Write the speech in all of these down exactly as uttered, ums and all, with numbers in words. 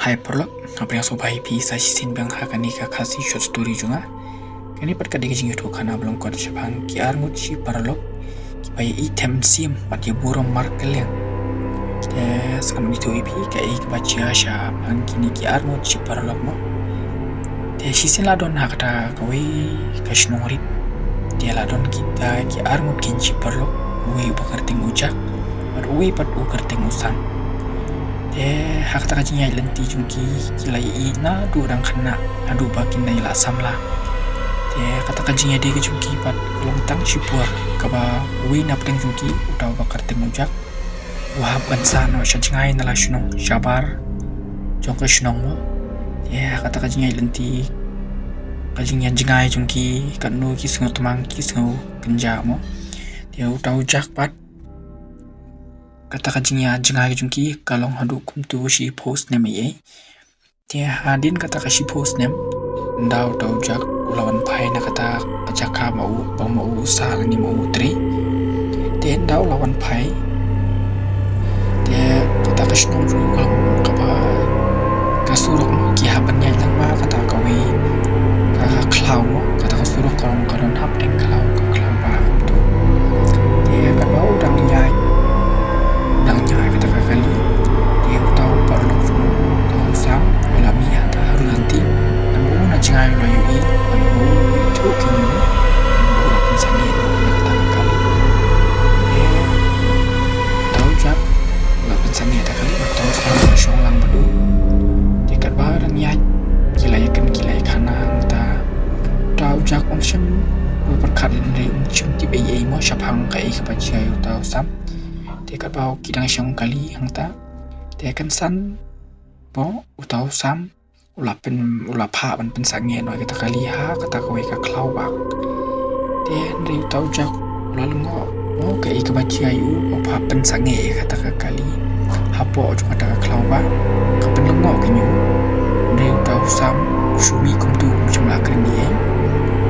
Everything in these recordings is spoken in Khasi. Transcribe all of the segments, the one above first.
Hi paralok, nga pdiang sngewbha ïa phi sa shisien biang ha kane ka Khasi short story jong nga. Kane pat ka dei ka jingïathuhkhana ba lyngkot shaphang ki arngut shi paralok kiba ïa ithem mynsiem bad ïa burom markylliang. Te sa kaba ngi ïathuh ïa phi kaei kaba jia shaphang kine ki arngut shi paralok mo. Te shisien la don ha kata kawei ka shnong rit. Te la don kita ki arngut kin shi paralok, uwei uba kyrteng u Jack bad uwei pat u kyrteng u Sam. Te ha kata ka jingïaid lynti jong ki, ki la ïa ïeit naduh dang khynnah haduh ba kin da ïa la samla. Te kata ka jingïadei ka jong ki pat ka long tang shipor kaba uwei na pdeng jong ki, uta uba kyrteng u Jack, u hap ban sah noh sha jngai na la shnong, shabar jong ka shnong mo. Te ha kata ka jingïaid lynti, ka jingïaid jngai jong ki, katno ki sngew tmang ki sngew kynjah mo. Te uta u Jack pat, kata ka jingïaid jngai ka jong ki ka long haduh kumto shiphew snem ei ei. Te hadien kata ka shiphew snem, ynda uta u Jack u la wan phai na kata ka jaka ba u, ba ma u sah lane ma u trei. Te ynda u la wan phai, te kata ka shnong jong u ka long kaba ka surok mo, ki hap ban ïaid lyngba kata kawei ka, ka khlaw mo, kata ka surok ka long ka don hapdeng khlaw, ka khlaw ba kumto. Te katba u dang ïaid, dang ïaid kata ka kali, te uta u paralok jong u, uta u Sam, u la mih hangta ha ri lynti. Namar u na jngai u la ïohi ba u ithuh ki ñiuh, u la pynsangeh na kata ka kali. Te uta u Jack u la pynsangeh da ka kali, uta u Sam u la shong lang bad u. Te katba dang ïaid, ki la ïakren ki la ïakhana hangta. Uta u Jack um shym pyrkhat lane um shym tip ei ei mo shaphang kaei kaba jia ïa uta u Sam. Te katba ki dang shong kali hangta, te kynsan mo uta u Sam u la pyn, u la phah ban pynsangeh noh ïa kata ka kali ha kata kawei ka khlaw ba. Te hynrei uta u Jack u la lyngngoh mo kaei kaba jia ïa u ba u phah pynsangeh ïa kata ka kali hapoh jong kata ka khlaw ba, ka pynlyngngoh ka ñiuh. Hynrei uta u Sam u shu mih kumto, um shym la kren ei ei.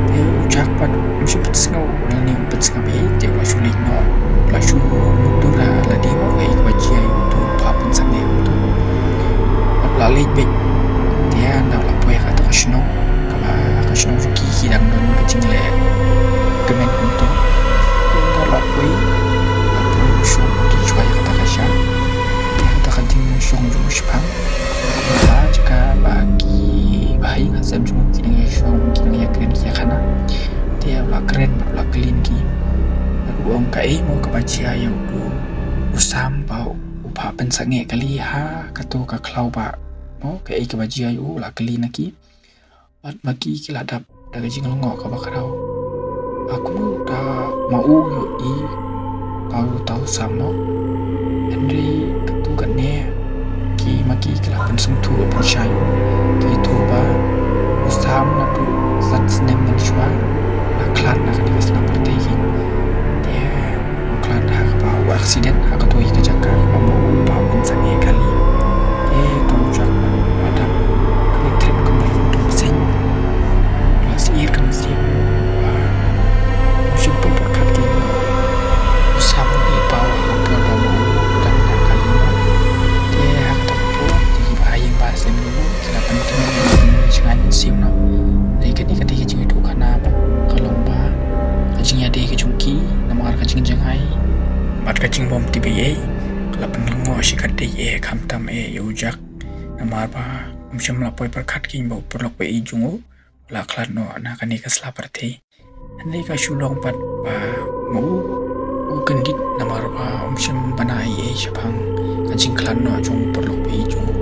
Te u Jack pat um shym pynsngew lane um pynsngap ei ei, te u la shu leit noh, u la shu mutdur ha lade mo kaei kaba jia ïa uto u phah pynsangeh uto. Bad u la leit beit. Te ynda u la poi ha kata ka shnong, kaba ka shnong jong ki ki dang don ka jingleh kmen kumto. Te ynda u la poi, u la poi u shong kumto shuwa ïa kata ka sha, ïa kata ka jingshong jong u shipang. Ïa ka jaka ba ki bahaïing hasem jong u ki dang ïashong, ki dang ïakren ki ïakhana. Te u la kren bad u la kylli ki. Bad u ong kaei mo kaba jia ïa uto u Sam ba u phah pynsangeh kali ha kato ka khlaw ba mo, kaei kaba jia ïa u, u la kylli na ki. Bad ma ki ki la dap da ka jinglyngngoh kaba khraw. Ba kumno uta ma u u ïohi ba uta u Sam mo. Hynrei katto katne ki ma ki ki la pynsngewthuh pynshai, ki ïathuh ba u Sam naduh san snem mynshuwa u la khlad na kane ka sla pyrthei. Te u khlad ha kaba u accident ha kato ka jaka kaba ma u u phah pynsangeh kali. Te uta u Jack u la dap ka leit thep kumba u dang bseiñ. U la syier ka mynsiem ba um shym pyrkhat kein ba u Sam u dei paw ha ka por ba ma u u dang ïaid kali mo. Te ha kata ka por te ki bahaïing bahasem jong u ki la pyntngen ïa ka jingshngaiñ mynsiem noh. Te kane ka dei ka jingïathuhkhana ba ka long ba ka jingïadei ka jong ki namar ka jingjngai bad ka jingbym tip ei ei ka la pynlyngngoh shikatdei eh, khamtam eh ïa u Jack. Namar ba um shym la poi pyrkhat kein ba u paralok ba ïeit jong u u la khlad noh na kane ka sla pyrthei. Hynrei ka shu long pat ba ma u u kyndit namar ba um shym bana ei ei shaphang ka jingkhlad noh jong u paralok ba ïeit jong u.